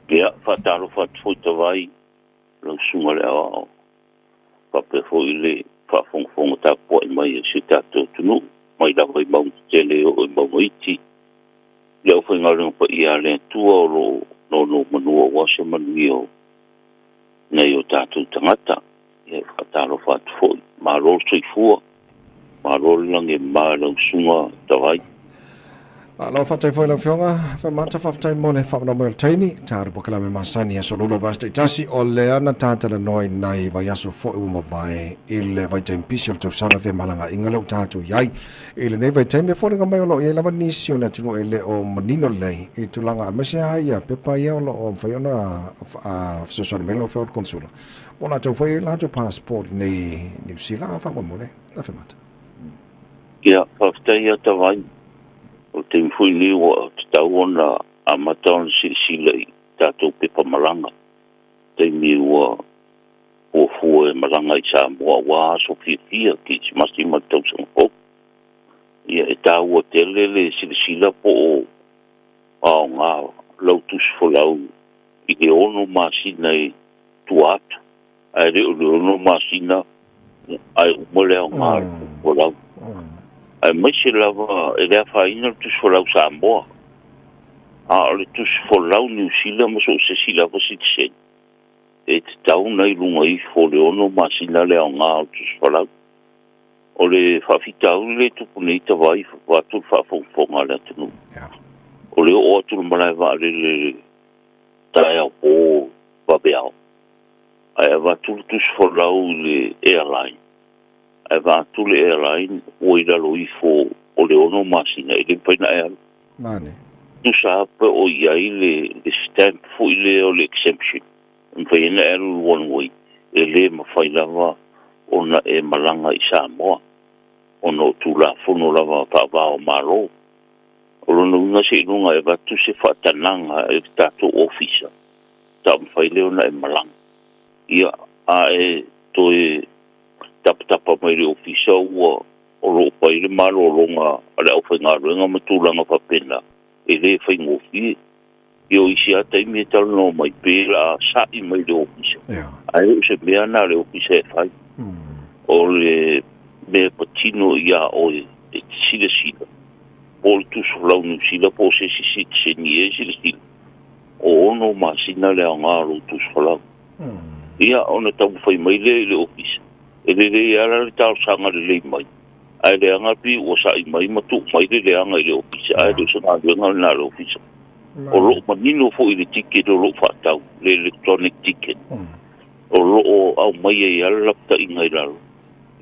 Ia, faatalofa atu foi Tavai, lau susuga i le Aoao, faapea foi le faafogafoga tapuai mai a si o tatou atunuu, mai lava i mauga tetele e oo i mauga iti. Le aufaigaluega paia a le Atua o lo o nonomanu aua se manuia o nai o tatou tagata. Ia, e faatalofa atu foi. Malo le soifua, malo le lagi e mama i lau susuga Tavai. Malo faafetai foi lau Afioga Faimata, faafetai mo le faaavanoa mai o le taimi. Tatou polokalame masani aso lua vaiaso taitasi, o lea na tatalanoa i nai vaiaso foi ua mavae i le vaitaimi pisi o le tausaga femalagaaiga lea ua tatou i ai i lenei vaitaimi. E foliga mai o lo o i ai lava nisi o le atunuu e le o manino lelei i tulaga, aemaise lava ia pepa ia o lo o mafai ona fesoasoani mai lau Afioga i le Konesula mo latou foi ai latou passport nei Niu Sila faamolemole lau Faimata. Ia, faafetai ia Tavai. O le taimi foi lenei ua tatau ona amata ona silasila i tatou pepa malaga. Taimi ua fuafua e malaga i Samoa aua aso fiafia, Kerisimasi ma le tausaga fou. Ia, e taua tele le silasila po o aoga lau tusi folau i le 6 masina i tua atu, ae le o le 6 masina ae uma le aoga o le tusi folau. Aemaise lava e le afaina le tusi folau Samoa, a o le tusi folau Niu Sila ma so o se isi lava sitiseni, e tatau ona i luga ifo o le 6 masina le aoga o le tusi folau. O le faafitauli lea e tupu nei Tavai vaeatu le faafogafoga a le atunuu. O le oo atu i le malae vaalele i le taeao po vaveao, ae avatu le tusi folau i le airline, ae vaatu le airline ua i lalo ifo o le 6 masina, e le mafai ona e alu. Mane. Tusa pe o i ai le stamp foi lea o le exemption, e mafai ai ona e alu i le one way, e le mafai lava ona e malaga i Samoa, ona o Tulafono lava faava o Malo. O lona uiga seiloga e avatu se faatanaga e le tatou ofisa, taumafai lea ona e malaga. Ia, a e toe tapatapa mai le ofisa ua o lo o fai le malologa a le aufaigaluega ma tulaga faapena, e le faigofie. Ia, o isi lava taimi e talanoa mai pe la sa'i mai le ofisa, ae o se mea na le ofisa e fai. O le mea patino ia oe e te silasila, po o le tusi folau Niu Sila po o se isi sitiseni e silasila, o 6 masina le aoga o lou tusi folau. Ia, ona taumafai mai lea i le ofisa, e lelei lava le talosaga lelei mai, ae leaga pei ua sa'i mai ma tuu mai le leaga i le ofisa, ae le o se galuega lena a le ofisa. O lo o manino foi i le ticket o lo o faatau, le electronic ticket, o lo o aumai ai lava le lapataiga i lalo,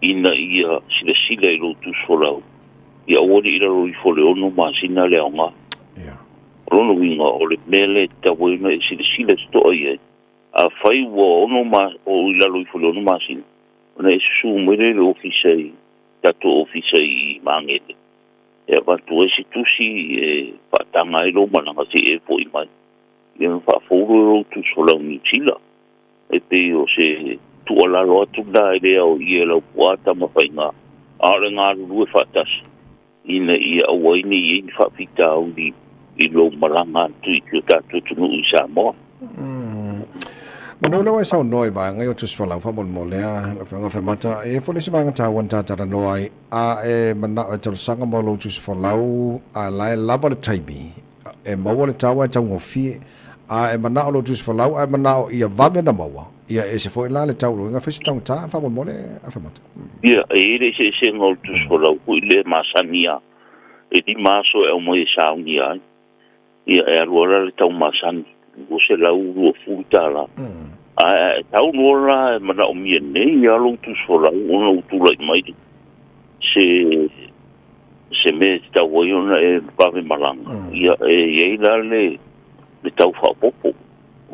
ina ia silasila i lou tusi folau, ia aua ne i lalo ifo o le 6 masina le aoga. O lona uiga, o le mea lea e tatau ai ona e silasila totoa i ai, afai ua 6 o i lalo ifo o le 6 masina, ona e susu mai lea i le ofisa i tatou ofisa i Magele, e avatu ai se tusi e faataga ai lou malaga seia e foi mai, ia ona faafou lea o lou tusi folau Niu Sila. E pei o se tuualalo atu lena e le ao i e Laupua Tamafaiga, a o le galulue faatasi ina ia aua ai ne i ai ni faafitauli i lou malaga atu i si o tatou atunuu i Samoa. Manu lea ua e saunoa i vaega ia o tusi folau faamolemole a lau Afioga Faimata, e i ai foi le isi vaega taua na tatalanoa ai, a e manao e talosaga mo lou tusi folau a la e lava le taimi e maua le tau ae taugofie, a e manao lou tusi folau ae manao ia vave ona maua, ia e ese foi la le tau luiga fai se taugata faamolemole a Faimata. Ia, e i ai le eseesega o le tusi folau foi lea masani lava, e 5 aso e aumai e saunia ai. Ia, e alu ala le tau masani, $220. Ae tau loa la e manaomia nei lava lou tusi folau ona ua tulai mai se mea e tatau ai ona e vave malaga. Ia, e i ai la le tau faaopoopo.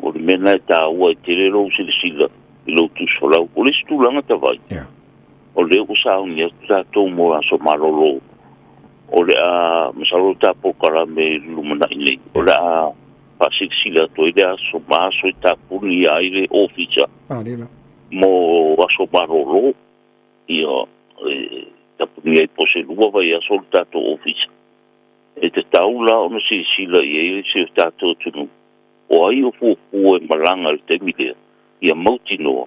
O le mea lena e taua ai tele lou silasila i lou tusi folau. O le isi tulaga Tavai, o lea ua saunia atu tatou mo aso malolo, o le a masalo le ta polokalame i le lumanai nei, o le a faasilasila atu ai le aso ma aso e tapuni ai le ofisa mo aso malolo. Ia, e tapuni ai po o se 2 vaiaso le tatou ofisa. E tatau la ona silasila i ai si o tatou atunuu, O ai o fuafua e malaga i le taimi lea, ia mautinoa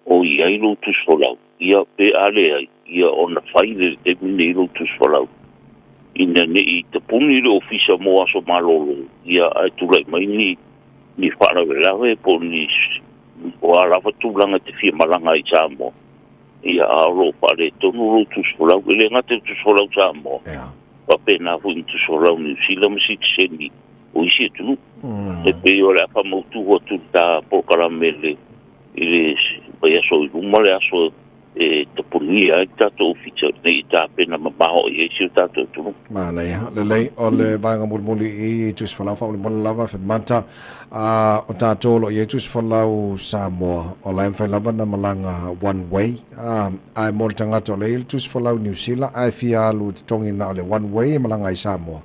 o i ai lou tusi folau. Ia pe a leai, ia ona fai lea i le taimi lenei lou tusi folau, ina ne i tapuni le ofisa mo aso malolo, ia ae tulai mai ni faalavelave po o ni o a lava tulaga e te fia malaga ai i Samoa, ia a o lo o faaletonu lou tusi folau. E le gata i le tusi folau Samoa, faapena foi ma tusi folau Niu Sila ma sitiseni o isi atunuu. E pei o le a faamautu atu le ta polokalame i le vaiaso i luma le aso e tapunia ai le tatou ofisa nei i tapena mamao i ai si o tatou atunuu. Manaia lelei o le vaega mulimuli i tusi folau faamolemole lava Afemata. O tatou o lo o i ai tusi folau Samoa, o la e mafai lava ona malaga one way, ae mo le tagata o lea e i ai le tusi folau Niu Sila ae fia alu i totogi na o le one way e malaga ai Samoa,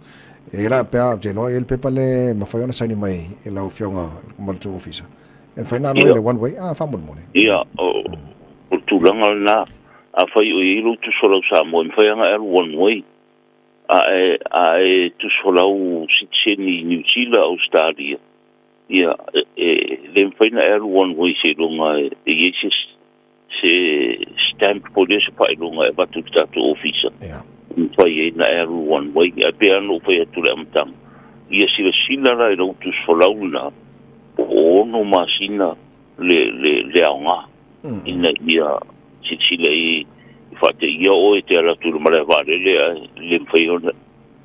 e i ai la pea, ou te iloa e i ai le pepa lea e mafai ona saini mai e lau Afioga ma le tou ofisa e mafai ona alu ai le one way, faamolemole. Ia, o le tulaga lena, afai o i ai lou tusi folau Samoa, e mafai ona e alu one way, a e tusi folau sitiseni Niu Sila, Australia, ia e le mafai ona e alu one way seiloga e i ai se stamp po o lea se faailoga e avatu i le tatou ofisa mafai ai na e alu one way. Ae pei lava ona ou fai atu i le amataga, ia silasila la i lau tusi folau lena po o 6 masina le aoga, ina ia silasila i faateia oe e te ala atu i le malae vaalele ae le mafai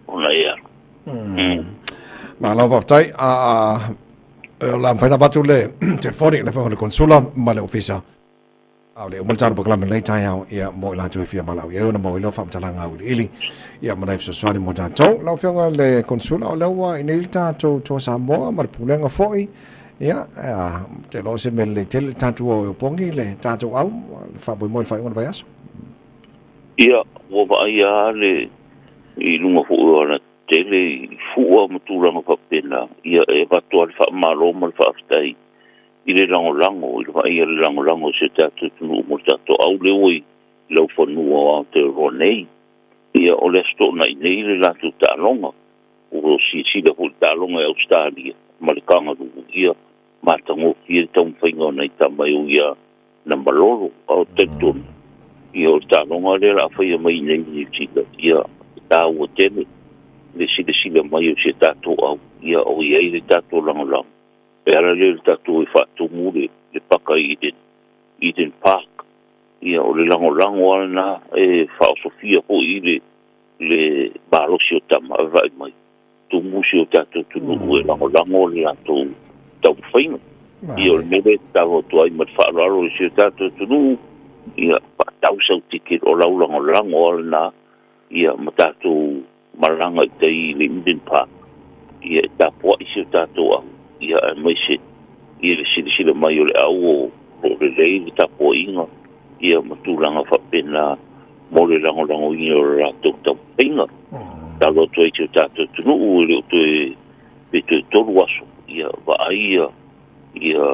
ona e alu. Malo faafetai. O le a mafai ona avatu le telefoni le le konsula ma le ofisa a o le uma le tatou polokalame lenei taeao, ia mo i latou e fia valaau i ai ona maua ai lea o faamatalaga auiliili, ia ma nai fesoasoani mo tatou. Lau Afioga le Konsula, o lea ua i nei le tatou Toa Samoa ma le Pulega foi, ia te iloa o se mea lelei tele le tatou o e opogi le tatou au le faamoemoe i le faaiuga o le vaiaso. Ia, ua vaaia lava le i luga foi o ala tele i fua ma tulaga faapena, ia e avatu lava le faamalo ma le faafetai i le lagolago, i le vaaia le lagolago o si o tatou atunuu mo le tatou au lea ua i laufanua o Aotearoa nei. Ia o le Aso Toonai nei le latou taaloga, ua silasila foi i le taaloga i Ausetalia ma le Kangaroo, ia matagofie le taumafaiga o nai tama e ui ia na malolo, a o talitonu, ia o le taaloga lea o le a faia mai nei i Niu Sila, ia e taua tele le silasila mai o si o tatou au, ia o i ai le tatou lagolago. E ala lea i le tatou e faatumu le paka i Eden Park, ia o le lagolago lava lena e faaosofia foi i le malosi o tama e vaai mai, tumu si o tatou atunuu e lagolago le latou taumafaiga. Ia o le mea lea e tatalo atu ai ma le faaaloalo i si o tatou atunuu, ia faatau sau ticket, o lau lagolago lava lena, ia ma tatou malaga i tai i le Eden Park, ia e tapuai si o tatou au, ia aemaise ia le silasila mai o le au o lo o lelei le tapuaiga, ia ma tulaga faapena mo le lagolagoina o le latou taumafaiga. Tatalo atu ai i si o tatou atunuu e le o toe pe toe 3 aso, ia vaai ia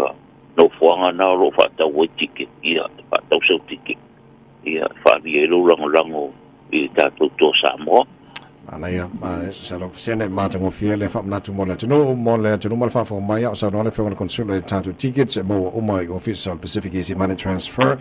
nofoaga na o lo o faatau ai ticket, ia faatau sau ticket, ia faaalia ai lou lagolago i le tatou Toa Samoa. Manaia, 100% matagofie le faamanatu mo le atunuu, mo le atunuu ma le faafofoga mai, a o saunoa le Afioga i le Konsula i tatou tickets e maua uma i ofisa o le Pacific Easy Money Transfer,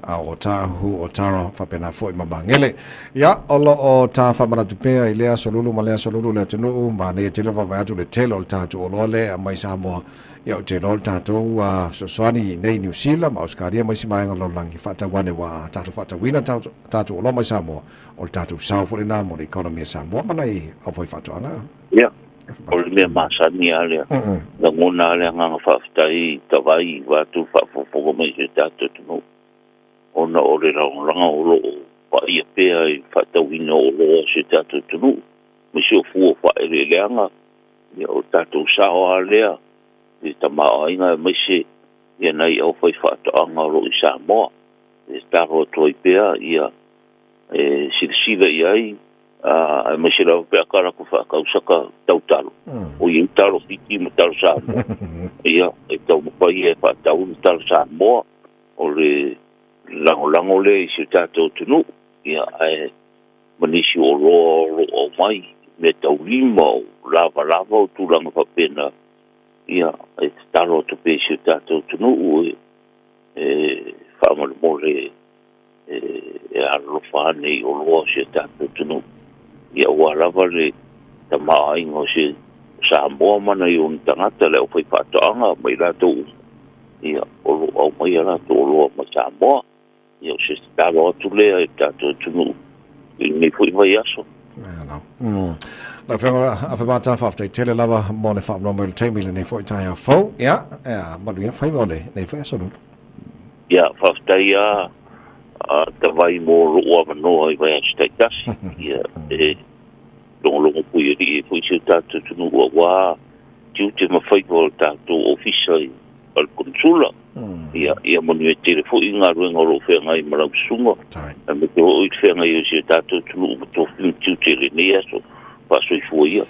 a o Tāhu, o Tara, faapena foi ma Magele. Ia, o lo o ta faamanatu pea i lea aso lulu ma lea aso lulu le atunuu, manaia tele vaavaai atu le tele o le tatou oloa lea e aumai i Samoa. Ia, ou te iloa o le tatou fesoasoani i nei Niu Sila ma Ausetalia ma isi vaega o le lalolagi faatau ane ua tatou faatauina tatou oloa mai Samoa, o le tatou sao foi lena mo le economy a Samoa ma nai au faifaatoaga. Ia, o le mea masani lava lea, lagona lava le agaga faafetai i tavai vaeatu le faafogafoga mai i si o tatou atunuu, ona o le lagolago o lo o vaaia pea i le faatauina o oloa o si o tatou atunuu, aemaise o fua o faaeleeleaga, ia o le tatou sao lava lea i le tamaoaiga aemaise ia nai au faifaatoaga o lo o i Samoa. E tatalo atu ai pea ia e silasila i ai, aemaise lava pe a ka latou faatau saka tautalo, o i ai talo Fiti ma talo Samoa, ia e taumafai e faatau le talo Samoa, o le lagolago lea i si o tatou atunuu, ia ae ma nisi o oloa o lo o aumai, mea taulima, o lavalava, o tulaga faapena, Ia, e tatalo atu pea i si o tatou atunuu e faamolemole e alolofa ane i oloa o si o tatou atunuu. Ia aua lava le tamaoaiga o se Samoa ma nai ona tagata, le aufaifaatoaga ma i latou uma, ia, o lo o aumaia latou oloa mai Samoa. Ia, o se tatalo atu lea i le tatou atunuu i lenei foi vaiaso. Lau Afioga Afemata, faafetai tele lava mo le faamanoa mai o le taimi i lenei foi taeao fou. Ia, manuia faiva o lenei foi aso Lulu. Ia, faafetai a Tavai mo lou avanoa i vaiaso taitasi. Ia, e logologo puialii ai foi si o tatou atunuu aua tiute ma faiva o le tatou ofisa i o le konesula. Ia, ia manuia tele foi galuega o lo o feagai ma lau susuga, aemaise foi le feagai o si o tatou atunuu ma tofiga tiute i lenei aso. Faasoifua ia.